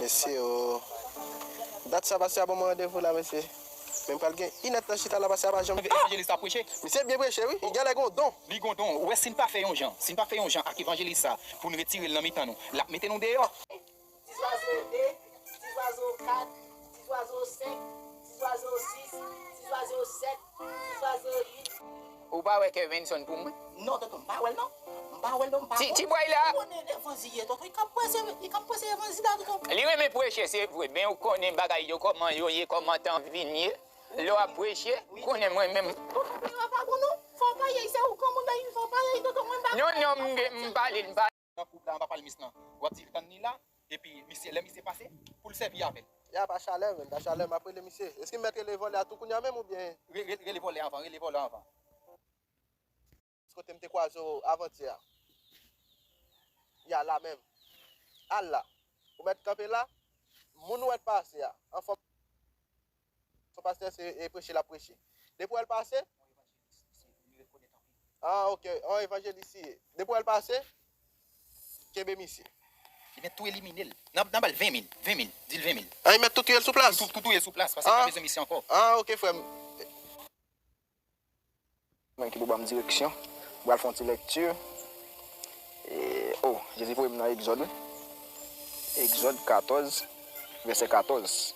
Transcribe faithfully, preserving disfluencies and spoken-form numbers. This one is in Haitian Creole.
Mesye, o. Dat sa pastè a ban mwen randevou la, mesye. Men m pral gen inèdtan chita la, pastè a pa janm. Evanjelis la preche. Misye byen preche, wi. Li genlè gen yon don. Li gen yon don. Ou wè, si n pa fè yon jan, si n pa fè yon jan ak evanjelis sa pou n retire l nan mitan nou, l ap mete nou deyò. Ti zwazo de, ti zwazo kat, ti zwazo senk, ti zwazo sis, ti zwazo sèt, ti zwazo uit. Ou pa wè Kevinson pou mwen? Non, tonton, m pa wè l non. M pa wè l non, m pa wè l. Ti bway la. Ou konnen levanzi ye, tonton, li ka prese, li ka prese levanzi la, tonton. Li renmen preche, se vre, men ou konnen bagay yo, kòman yo ye, kòman tan vin ye. Lè w ap preche, ou konnen mwen menm. Tonton, men yo pa bon non. Fò w pa ye, se ou granmoun nan, fò w pa ye, tonton, mwen m pa. Non, non, m, m pale, m pale. Nan koub la, anba palmis lan. W ap di l tann li la, epi misye, lè misye pase, pou l sèvi avè l. Ya, pa chalè, menn, pa chalè, m ap rele misye. Èske m mèt rele vòlè a tou kounye a menm oubyen? Re-, re-, rele vòlè anvan, rele vòlè anvan. Kote m te kwaze w avantyè a. Ya, la menm. Al la. Ou mèt kanpe la. Moun ou wè t pase a, anfòm. Son pastè se, e, preche l ap preche. Depi w wè l pase? Ah, ok. Yon evanjelis li ye. Depi w wè l pase, kenbe misye. Li mèt tou elimine l. Nan, nan ba l ven mil, ven mil, di l ven mil. Ah, li mèt tou touye l sou plas? Tou, tou touye l sou plas, paske li pa bezwen misye ankò. Ah, ok, frè m. Mwen ki pou ban m direksyon. M pral fè yon ti lèkti. E, o, Jezi voye m nan Egzòd, wi. Egzòd katòz, vèsè katòz.